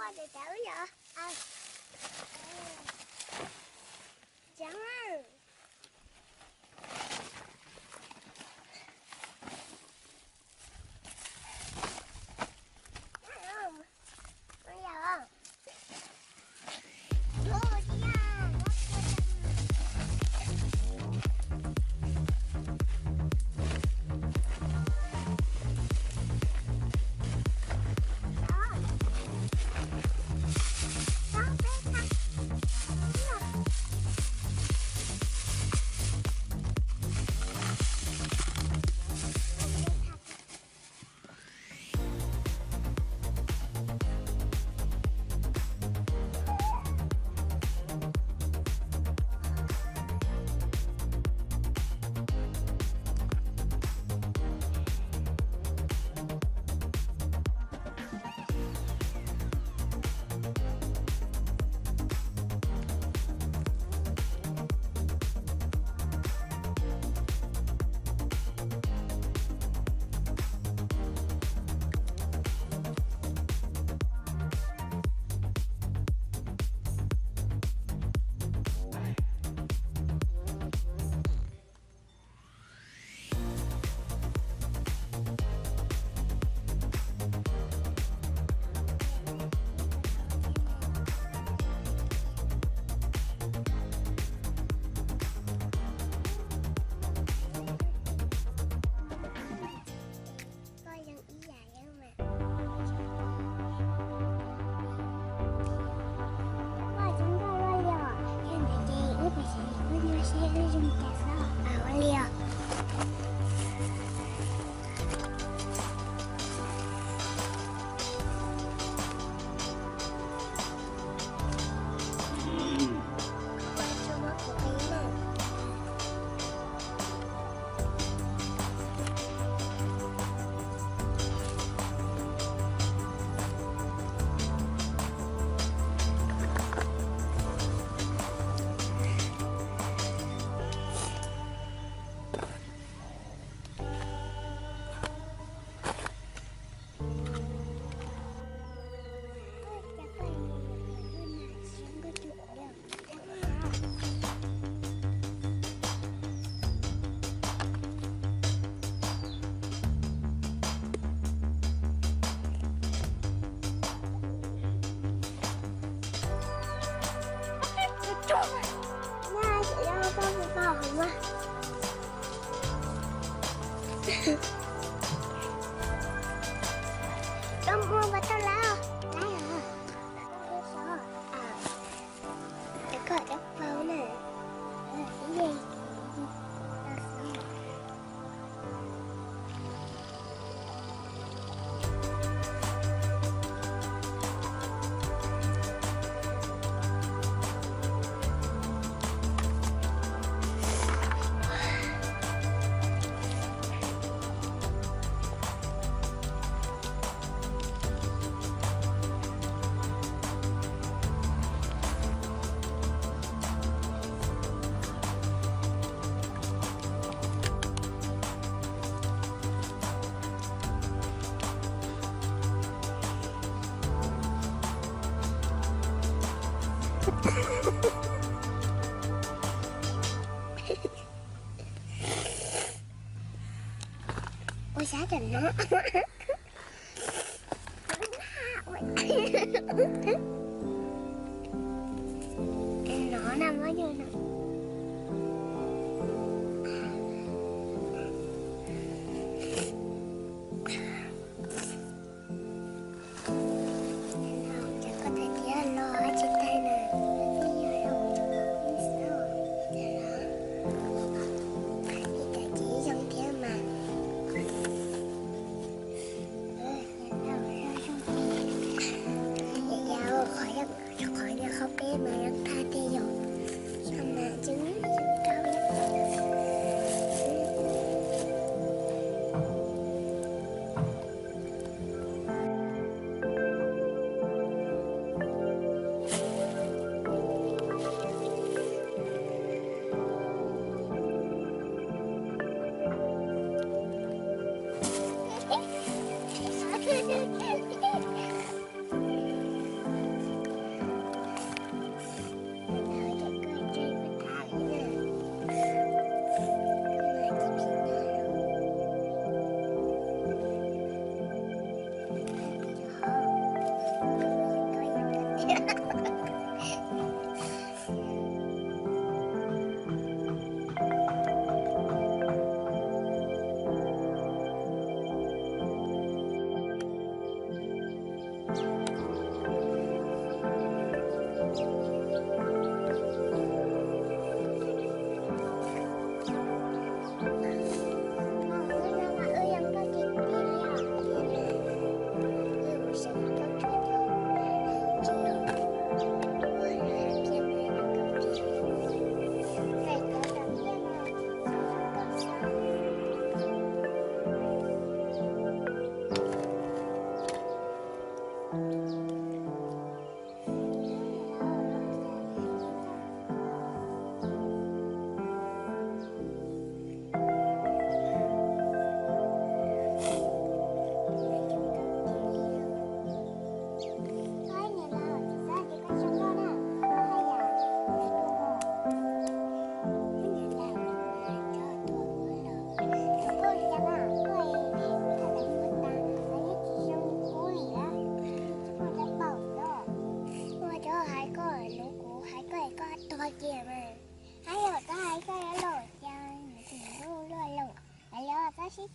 Cov, cov, cov, cov. Koj zoo ib yam li mas. Koj zoo nkauj luaj li os. Yog ntawd ces wb pais saib kuv phooj ywg seb wb zoo cas xwb. Ua li os. Koj muaj pas tau lawm, lawm os. Koj dab paug na. Ua xyab cov no. No na muab yus no. Cov koj tais diav los tsis tau na, ib cov ces zoo thiab mas. Qhov yog qhov peb mas zoo tag tej yom.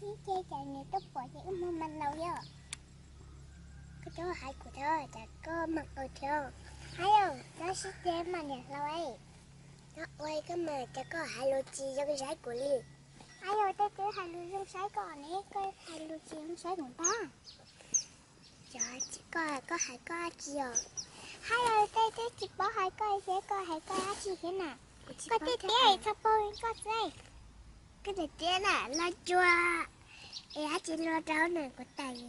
Ib ce cas niam tuaj pom ces wb muag mas laus thiab. Koj cov hais kuv thiab cas koj mam qw thiab. Hais yom, cov sib ceg mas niam hlob, cov ua koj mas cas koj hais lus tsis zoo saib kuv li. Hais yom, tej twb hais lus zoo saib koj ne, koj hais lus tsis zoo saib kuv ntag. Cov koj, koj hais koj dab tsi os? Hais yom, tej twb tsis paub hais koj thiab, koj hais koj dab tsi thiab na? Koj tej tiab txhaj paug koj xwb. Koj daim tiab na los cuag es dab tsi luaj rau na kuv tais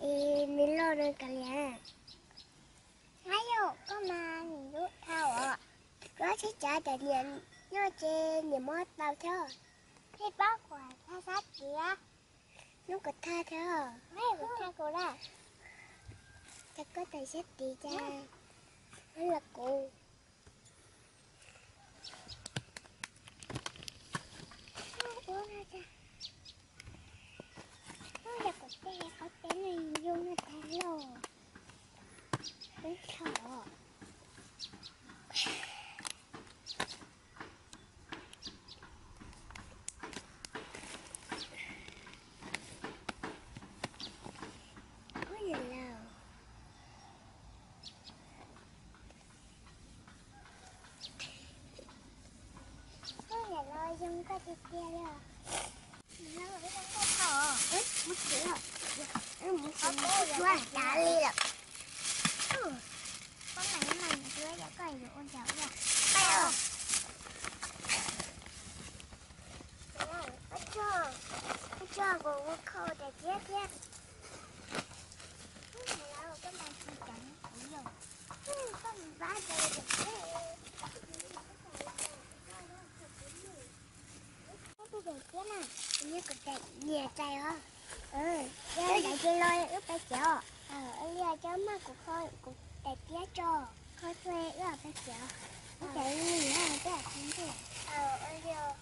es me loj no kav liam. Hais yom, koj mas nim lub dhau os. Koj tsis cav cov niam nyob ces niam muab tau thiab. Peb paub kuv thaj sab tiab. Hnub kuv thaj thiab. Kuv thaj kuv lawm. Cas koj tais siab tid cas. Los kuv. Yog kuv tej qhov teb no zoo no tag lauj. Teb thaum. Ub, yog lauj. Ub, yog lauj, zoo koj tiag tiag li os. Mus tsev os. Mus tsev os. Mus tsev, mus tsev, mus tsev, mus tsev li lawm. Koj mas, koj mas yuav ua cas ua. Ua tsaug, ua tsaug kuv ua khau daim tiab thiab. Koj mus pab daim tiab na, nyiam kuv daim nyiam tais os. Yog daim ces los wb pais tsev os. Ua li cov maj kuv kho kuv daim tiab tso, kho txog wb pais tsev os. Wb tsev li na, peb ua li.